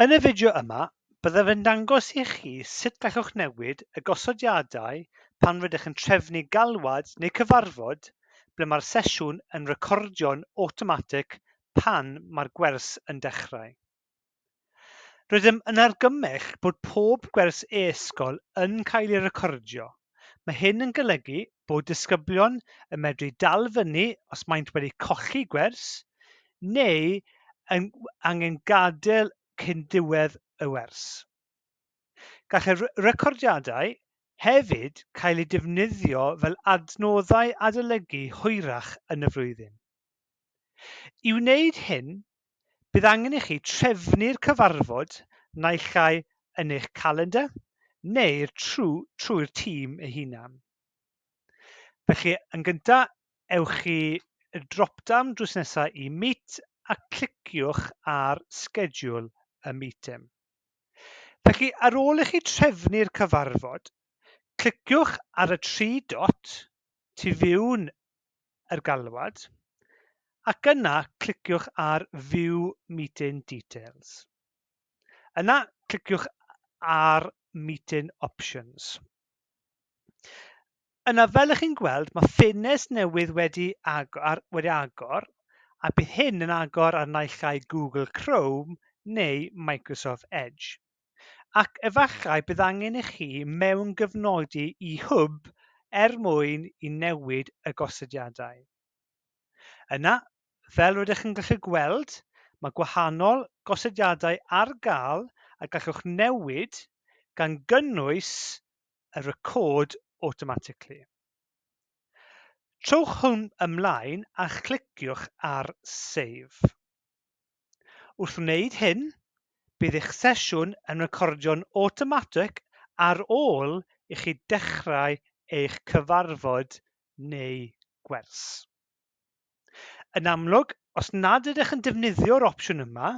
Yn y fideo yma, byddaf yn dangos i chi sut gallwch newid y gosodiadau pan rydych yn trefnu galwad neu cyfarfod ble mae'r sesiwn yn recordio'n awtomatig pan mae'r gwers yn dechrau. Rydym yn argymell bod pob gwers e-sgol yn cael ei recordio. Mae hyn yn golygu bod disgyblion yn medru dal fyny os maent wedi colli gwers neu yn angen gadael cyn diwedd y wers. Gall y recordiadau hefyd cael eu defnyddio fel adnoddau adolygu hwyrach yn y flwyddyn. I wneud hyn, bydd angen i chi trefnu'r cyfarfod naill ai yn eich calendr neu'r trwy'r tîm ei hunan. Felly, yn gyntaf, ewch i y drop-down drws nesaf i Meet a cliciwch ar Schedule a Meeting. Felly, ar ôl i chi trefnu'r cyfarfod, cliciwch ar y tri dot tu fewn yr galwad ac yna cliciwch ar View Meeting Details. Yna, cliciwch ar Meeting Options. Yna, fel ych chi'n gweld, mae ffenest newydd wedi agor, wedi agor, a bydd hyn yn agor ar naill ai Google Chrome neu Microsoft Edge. Ac efallai bydd angen i chi mewngofnodi i Hwb er mwyn i newid y gosodiadau. Yna, fel rydych yn gallu gweld, mae gwahanol gosodiadau ar gael a gallwch newid gan gynnwys y record automatically. Trowch hwn ymlaen a chliciwch ar Save. Wrth wneud hyn, bydd eich sesiwn yn recordio'n awtomatig ar ôl i chi dechrau eich cyfarfod neu gwers. Yn amlwg, os nad ydych yn defnyddio'r opsiwn yma,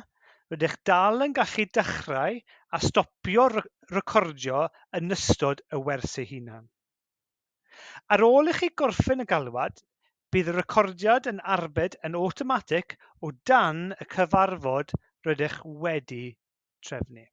rydych dal yn gallu dechrau a stopio recordio yn ystod y wers ei hunan. Ar ôl i chi gorffen y galwad, bydd y recordiad yn arbed yn awtomatig o dan y cyfarfod rydych wedi trefnu.